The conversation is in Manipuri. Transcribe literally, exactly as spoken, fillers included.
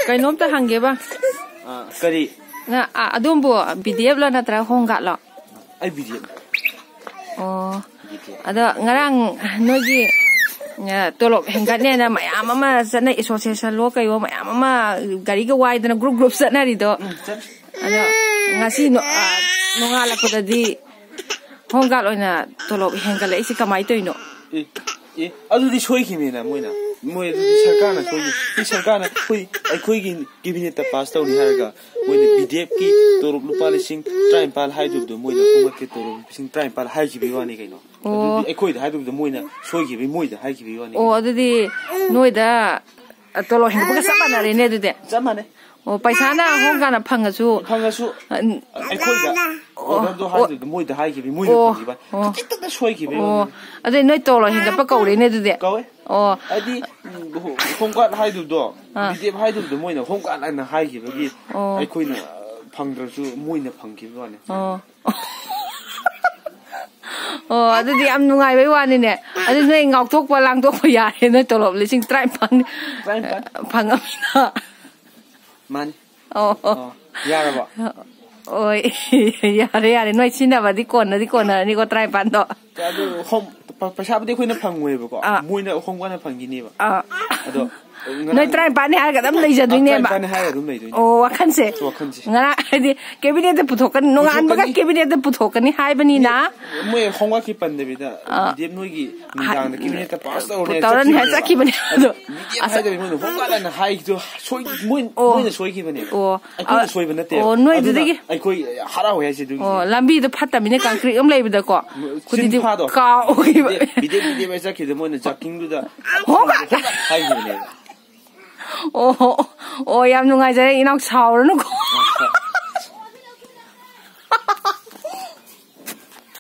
ꯀꯩꯅꯣꯝꯇ ꯍꯪꯒꯦꯕ꯫ ꯑꯥ, ꯀꯔꯤ? ꯅ, ꯑ, ꯑꯗꯣꯝꯕꯨ ꯕꯤ ꯗꯤ ꯑꯦꯐ ꯂꯣ ꯅꯠꯇ꯭ꯔꯒ ꯍꯣꯝ ꯒꯥꯔꯗꯂꯣ? ꯑꯩ ꯕꯤ ꯗꯤ ꯑꯦꯐ꯫ ꯑꯣ꯫ ꯑꯗꯣ ꯉꯔꯥꯡ ꯅꯣꯏꯒꯤ, ꯑ, ꯇꯣꯂꯣꯞ ꯍꯦꯟꯒꯠꯅꯦꯅ ꯃꯌꯥꯝ ꯑꯃ ꯆꯠꯅ, ꯑꯦꯁꯣꯁꯤꯌꯦꯁꯟꯂꯣ ꯀꯩꯋꯣ ꯃꯌꯥꯝ ꯑꯃ ꯒꯥꯔꯤꯒ ꯋꯥꯏꯗꯅ ꯒ꯭ꯔꯨꯞ ꯒ꯭ꯔꯨꯞ ꯆꯠꯅꯔꯤꯗꯣ꯫ ꯎꯝ, ꯆꯠ- ꯑꯗꯣ ꯉꯁꯤ ꯅꯣ-, ꯑ, ꯅꯣꯡꯉꯥꯜꯂꯛꯄꯗꯗꯤ ꯍꯣꯝ ꯒꯥꯔꯗ ꯑꯣꯏꯅ ꯇꯣꯂꯣꯞ ꯍꯦꯟꯒꯠꯂꯛꯏꯁꯦ ꯀꯃꯥꯏꯅ ꯇꯧꯔꯤꯅꯣ? ꯑꯦ, ꯑꯦ, ꯑꯗꯨꯗꯤ ꯁꯣꯏꯈꯤꯕꯅꯤꯅ ꯃꯣꯏꯅ꯫ ꯃꯣꯏ ꯑꯗꯨꯗꯤ ꯁꯔꯀꯥꯔꯅ ꯁꯣꯏꯈꯤ꯫ ꯁꯤ ꯁꯔꯀꯥꯔꯅ ꯑꯩꯈꯣꯏ, ꯑꯩꯈꯣꯏꯒꯤ ꯀꯦꯕꯤꯅꯦꯠꯇ ꯄꯥꯁ ꯇꯧꯅꯤ ꯍꯥꯏꯔꯒ ꯃꯣꯏꯅ ꯕꯤ ꯗꯤ ꯑꯦꯐꯀꯤ ꯇꯣꯂꯣꯞ ꯂꯨꯄꯥ ꯂꯤꯁꯤꯡ ꯇꯔꯥꯅꯤꯄꯥꯜ ꯍꯥꯏꯗꯕꯗꯣ ꯃꯣꯏꯅ ꯍꯣꯝꯒꯥꯔꯗꯀꯤ ꯇꯣꯂꯣꯞ ꯂꯤꯁꯤꯡ ꯇꯔꯥꯅꯤꯄꯥꯜ ꯍꯥꯏꯈꯤꯕꯒꯤ ꯋꯥꯅꯤ ꯀꯩꯅꯣ꯫ ꯑꯣ꯫ ꯑꯗꯨꯗꯤ ꯑꯩꯈꯣꯏꯗ ꯍꯥꯏꯗꯕꯗ ꯃꯣꯏꯅ ꯁꯣꯏꯈꯤꯕꯒꯤ ꯃꯣꯏꯗ ꯍꯥꯏꯈꯤꯕꯒꯤ ꯋꯥꯅꯤ ꯑꯣ, ꯀꯩꯅꯣ꯫ ꯑꯗꯨꯗꯤ ꯅꯣꯏꯗ ꯇꯣꯂꯣꯞ ꯍꯦꯟꯒꯠꯄꯒ ꯆꯞ ꯃꯥꯟꯅꯔꯦꯅꯦ ꯑꯗꯨꯗꯤ꯫ ꯆꯞ ꯃꯥꯟꯅꯩ꯫ ꯑꯣ, ꯄꯩꯁꯥꯅ ꯍꯣꯝ ꯒꯥꯔꯗꯅ ꯐꯪꯉꯁꯨ꯫ ꯐꯪꯉꯁꯨ ꯑ, ꯎꯝ, ꯑꯩꯈꯣꯏꯗ ꯑꯣ, ꯑꯣꯔꯗꯔꯗꯣ ꯑꯣ, ꯍꯥꯏꯗꯕꯗ ꯃꯣꯏꯗ ꯍꯥꯏꯈꯤꯕꯒꯤ ꯃꯣꯏꯗ ꯑꯣ, ꯐꯪꯈꯤꯕ꯫ ꯑꯣ꯫ ꯈꯤꯇꯪꯗ ꯁꯣꯏꯈꯤꯕꯒꯤ ꯑꯣ, ꯋꯥꯅꯤ꯫ ꯑꯗꯨꯗꯤ ꯅꯣꯏ ꯇꯣꯂꯣꯞ ꯍꯦꯟꯒꯠꯄ ꯀꯧꯔꯦꯅꯦ ꯑꯗꯨꯗꯤ꯫ ꯀꯧꯋꯦ꯫ ꯑꯣ꯫ ꯍꯥꯏꯗꯤ ꯎꯝ, ꯍꯣꯝ ꯒꯥꯔꯗ ꯍꯥꯏꯗꯕꯗꯣ ꯑꯥ꯫ ꯕꯤ ꯗꯤ ꯑꯦꯐ ꯍꯥꯏꯗꯕꯗꯣ ꯃꯣꯏꯅ ꯍꯣꯝ ꯒꯥꯔꯗ ꯍꯥꯏꯅ ꯍꯥꯏꯈꯤꯕꯒꯤ ꯑꯣ꯫ ꯑꯩꯈꯣꯏꯅ ꯐꯪꯗ꯭ꯔꯁꯨ ꯃꯣꯏꯅ ꯐꯪꯈꯤꯕ ꯋꯥꯅꯤ꯫ ꯑꯣ꯫ ꯑꯣ, ꯑꯗꯨꯗꯤ ꯌꯥꯝ ꯅꯨꯡꯉꯥꯏꯕꯩ ꯋꯥꯅꯤꯅꯦ꯫ ꯑꯗꯨ ꯅꯣꯏ ꯉꯥꯎꯊꯣꯛꯄ ꯂꯥꯡꯊꯣꯛꯄ ꯌꯥꯔꯦ, ꯅꯣꯏ ꯇꯣꯂꯣꯞ ꯂꯤꯁꯤꯡ ꯇꯔꯥꯅꯤꯄꯥꯜ ꯇꯔꯥꯅꯤꯄꯥꯜ꯫ ꯐꯪꯉꯃꯤꯅ꯫ ꯃꯥꯅꯤ꯫ ꯑꯣ, ꯑꯣ꯫ ꯑꯣ, ꯌꯥꯔꯕꯣ? ꯍꯣꯏ, ꯌꯥꯔꯦ, ꯌꯥꯔꯦ꯫ ꯅꯣꯏ ꯁꯤꯖꯤꯟꯅꯕꯗꯤ ꯀꯣꯟꯅꯗꯤ ꯀꯣꯟꯅꯔꯅꯤꯀꯣ, ꯇꯔꯥꯅꯤꯄꯥꯜꯗꯣ꯫ ꯑꯗꯨ ꯍꯣꯝ-, ꯄ-, ꯄꯩꯁꯥꯕꯨꯗꯤ ꯑꯩꯈꯣꯏꯅ ꯐꯪꯉꯣꯏꯕꯀꯣ꯫ ꯑꯥ꯫ ꯃꯣꯏꯅ ꯍꯣꯝ ꯒꯥꯔꯗꯅ ꯐꯪꯈꯤꯅꯦꯕ꯫ ꯑꯥ꯫ ꯑꯗꯣ ꯅꯣꯏ ꯇꯔꯥꯅꯤꯄꯥꯜꯅꯤ ꯍꯥꯏꯔꯒ ꯑꯗꯨꯝ ꯂꯩꯖꯗꯣꯏꯅꯦꯕ꯫ ꯇꯔꯥꯅꯤꯄꯥꯜꯅꯤ ꯍꯥꯏꯔꯒ ꯑꯗꯨꯝ ꯂꯩꯗꯣꯏꯅꯦ꯫ ꯑꯣ, ꯋꯥꯈꯜꯁꯦ꯫ ꯋꯥꯈꯜꯁꯦ꯫ ꯉꯔꯥꯡ ꯍꯥꯏꯗꯤ ꯀꯦꯕꯤꯅꯦꯠꯇ ꯄꯨꯊꯣꯛꯀꯅꯤ, ꯅꯣꯡꯉꯥꯟꯕꯒ ꯄꯨꯊꯣꯛꯀꯅꯤ꯫ ꯀꯦꯕꯤꯅꯦꯠꯇ ꯄꯨꯊꯣꯛꯀꯅꯤ ꯍꯥꯏꯕꯅꯤꯅ꯫ ꯃꯣꯏ ꯍꯣꯝ ꯒꯥꯔꯗꯀꯤ ꯄꯟꯗꯕꯤꯗ ꯑꯥ꯫ ꯕꯤ ꯗꯤ ꯑꯦꯐ ꯅꯣꯏꯒꯤ ꯅꯨꯡꯗꯥꯡꯗ ꯀꯦꯕꯤꯅꯦꯠꯇ ꯄꯥꯁ ꯇꯧꯔꯅꯤ ꯍꯥꯏꯅ ꯇꯧꯔꯅꯤ ꯍꯥꯏꯅ ꯆꯠꯈꯤꯕꯅꯦꯕ꯫ ꯆꯠꯈꯤꯕꯅꯦ꯫ ꯑꯗꯣ ꯕꯤ ꯗꯤ ꯑꯦꯐ ꯍꯥꯏꯗꯕꯤ ꯃꯣꯏꯅ ꯍꯣꯝ ꯒꯥꯔꯗ ꯍꯥꯏꯅ ꯍꯥꯏꯈꯤꯗꯣ ꯁꯣꯏ-, ꯃꯣꯏ-, ꯑꯣ꯫ ꯃꯣꯏꯅ ꯁꯣꯏꯈꯤꯕꯅꯦꯕ꯫ ꯑꯣ꯫ ꯑꯩꯈꯣꯏꯅ ꯑ-, ꯁꯣꯏꯕ ꯅꯠꯇꯦꯕ꯫ ꯑꯣ, ꯅꯣꯏꯗꯨꯗꯒꯤ ꯑꯗꯨꯅ ꯑꯩꯈꯣꯏ ꯍꯔꯥꯎꯋꯦ ꯍꯥꯏꯁꯦ ꯑꯗꯨꯒꯤꯅꯦ꯫ ꯑꯣ, ꯂꯝꯕꯤꯗꯣ ꯐꯠꯇꯕꯅꯤꯅ ꯀꯪꯀ꯭ꯔꯤꯠ ꯑꯃ ꯂꯩꯕꯗꯀꯣ꯫ ꯍꯧꯖꯤꯛꯇꯤ ꯆꯤꯟꯐꯥꯗꯣ ꯀꯥꯎꯈꯤꯕ꯫ B D F, B D F ꯆꯠꯈꯤꯕꯗ ꯃꯣꯏꯅ ꯖꯥꯀꯤꯡꯗꯨꯗ ꯍꯣꯝ ꯒꯥꯔꯗ꯫ ꯍꯥꯏꯈꯤꯕꯅꯦꯕ꯫ ꯑꯣ, ꯑꯣ, ꯌꯥꯝ ꯅꯨꯡꯉꯥꯏꯖꯔꯦ ꯏꯅꯥꯎ, ꯁꯥꯎꯔꯅꯨꯀꯣ꯫